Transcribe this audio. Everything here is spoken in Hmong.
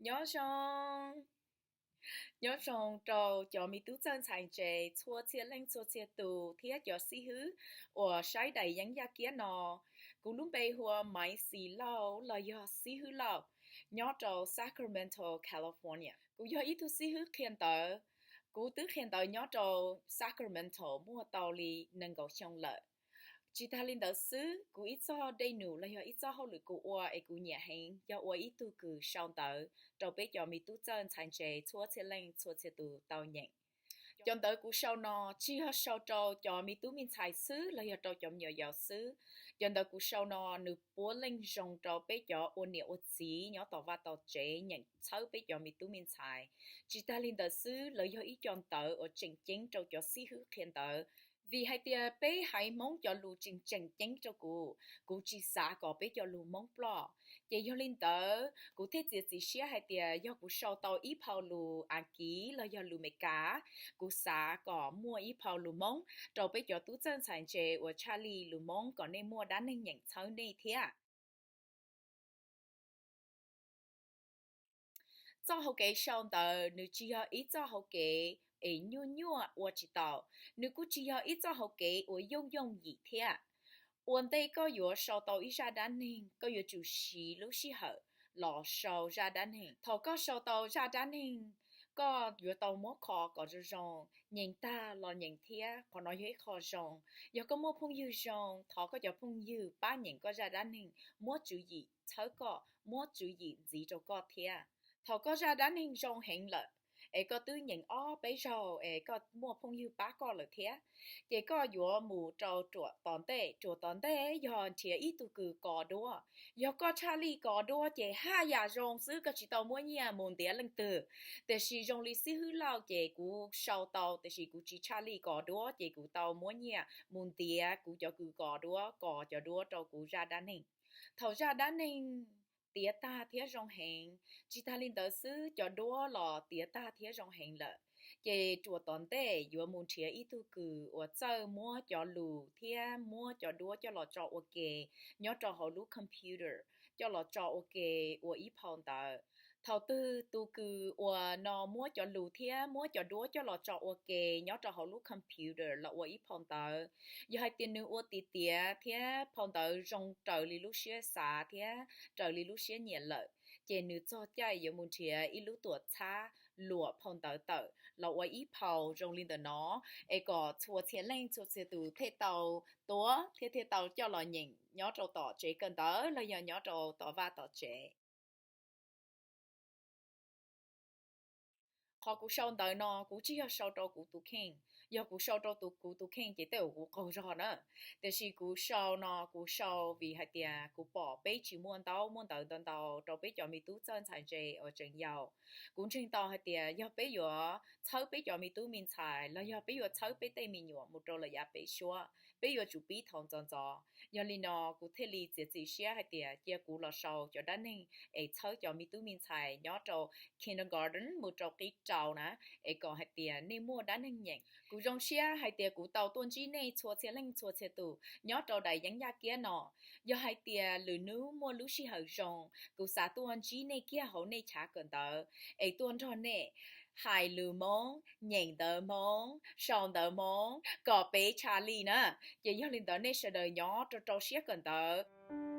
Nyob zoo, nyob zoo rau cov me tub txawj ntxhais ntse txhua txhia leej txhua txhia tus thiab cov xib hwb uas saib daim yeeb yaj kiab no. Kuv lub npe hu ua Maiv Xis Lauj los yog Xib Hwb Lauj, nyob rau Sacramento, California. Kuv yog ib tug xib hwb qhia ntawv. Kuv twb qhia ntawv nyob rau Sacramento muaj tau li nees nkaum xyoo lawm. Tsis tas li ntawd xwb, kuv ib txoj dej num los yog ib txoj hauj lwm kuv ua es kuv nyiam heev yog ua ib tug kws sau ntawv rau peb cov me tub txawj ntxhais ntse txhua txhia leej txhua txhia tus tau nyeem. Cov ntawv kuv sau no tsis yog sau rau cov me tub me ntxhais xwb los yog rau cov me nyuam yaus xwb. Cov ntawv kuv sau no nws puav leej zoo rau peb cov ua niam ua txiv nyob tom vaj tom tsev nyeem txhawb peb cov me tub me ntxhais. Tsis tas li ntawd xwb, lawv yog ib co ntawv uas tseem ceeb rau cov xib hwb qhia ntawv. Vim hais tias peb haiv Hmoob cov lus tseem tseem ceeb rau kuv, kuv tsis xav kom peb cov lus Hmoob ploj. Ces yog li ntawd kuv thiaj txiav txim siab hais tias yog kuv sau tau ib phau lus Askiv los yog lus Meskas, kuv xav kom muaj ib phau lus Hmoob rau peb cov tub txawj ntxhais ntse uas tshaj lij lus Hmoob kom nej muaj dab neeg nyeem txhawb nej thiab. Txoj hauv kev sau ntawv nws tsis yog ib txoj hauv kev es nyuaj nyuaj ua tsis tau, nws kuj tsis yog ib txoj hauv kev uas yooj yooj yim thiab. Ua ntej koj yuav sau tau ib zaj dab neeg, koj yuav tsum siv lub sij hawm los sau zaj dab neeg. Thaum koj sau tau zaj dab neeg, koj yuav tau muab kho kom zoo zoo, nyeem tag los nyeem thiab, qhov no yog ib qho zoo. Yog koj muaj phooj ywg zoo, thov koj cov phooj ywg pab nyeem koj zaj dab neeg, muab tswv yim txhawb koj, muab tswv yim ntxiv rau koj thiab. Thaum koj zaj dab neeg zoo heev lawm, es koj twb nyeem ob peb zaug es koj muaj phooj ywg pab koj lawm thiab, ces koj yuav mus rau ruam tom ntej. Ruam tom ntej yog nrhiav ib tug kws kos duab. Yog koj tshaj lij kos duab ces haj yam zoo xwb, koj tsis tau muab nyiaj mus ntiav leej twg. Tiam sis zoo li Xib Hwb Lauj ces kuv sau tau, tiam sis kuv tsis tshaj lij kos duab ces kuv tau muab nyiaj mus ntiav kuv cov kws kos duab, kos cov duab rau kuv zaj dab neeg. Thaum zaj dab neeg tiav tag thiab zoo heev, tsis tas li ntawd xwb, cov duab los tiav tag thiab zoo heev lawm, ces ruam tom ntej yuav mus nrhiav ib tug kws uas txawj muab cov lus thiab muab cov duab coj los tso ua ke nyob rau hauv lub computer, coj los tso ua ke ua ib phau ntawv. Thaum twg tus kws uas no muab cov lus thiab muab cov duab coj los tso ua ke nyob rau hauv lub computer los ua ib phau ntawv, yog hais tias nws ua tiav tiav thiab phau ntawv zoo raws li lub siab xav thiab raws li lub siab nyiam lawm, ces nws txog caij yuav mus nrhiav ib lub tuam txhab luam phau ntawv tawm los ua ib phau zoo li ntawm no, es kom txhua txhia leej txhua txhia tus thiaj tau tuav thiab thiaj tau coj los nyeem nyob rau tom tsev kawm ntawv los yog nyob rau tom vaj tom tsev. Qhov kuv sau ntawv no kuv tsis yog sau rau kuv tus kheej, yog kuv sau rau tus kuv tus kheej ces tej zaum kuv qaug zog na. Tiam sis kuv sau no kuv sau vim hais tias kuv pom peb tsis muaj ntaub muaj ntawv ntau ntau rau peb cov me tub txawj ntxhais ntse uas tseem yau. Kuv ntseeg tau hais tias yog peb yuav txhawb peb cov me tub me ntxhais los yog peb yuav txhawb peb tej me nyuam mus rau lawm yav pem suab, peb yuav tsum pib thov ntxov ntxov. Yog li no kuv thiaj li txiav txim siab hais tias cia kuv los sau cov dab neeg es txhawb cov me tub me ntxhais nyob rau kindergarten mus rau qib rau na, es kom hais tias nej muaj dab neeg nyeem. Kuv zoo siab hais tias kuv tau tuaj ntsib nej txhua txhia leej txhua txhia tus nyob rau daim yeeb yaj kiab no. Yog hais tias lwm hnub muaj lub sij hawm zoo, kuv xav tuaj ntsib nej kiag hauv nej chav kawm ntawv es tuaj nrog nej hais lus Hmoob, nyeem ntawv Hmoob, sau ntawv Hmoob kom peb tshaj lij na. Ces yog li ntawd nej sawv daws nyob rau rau siab kawm ntawv.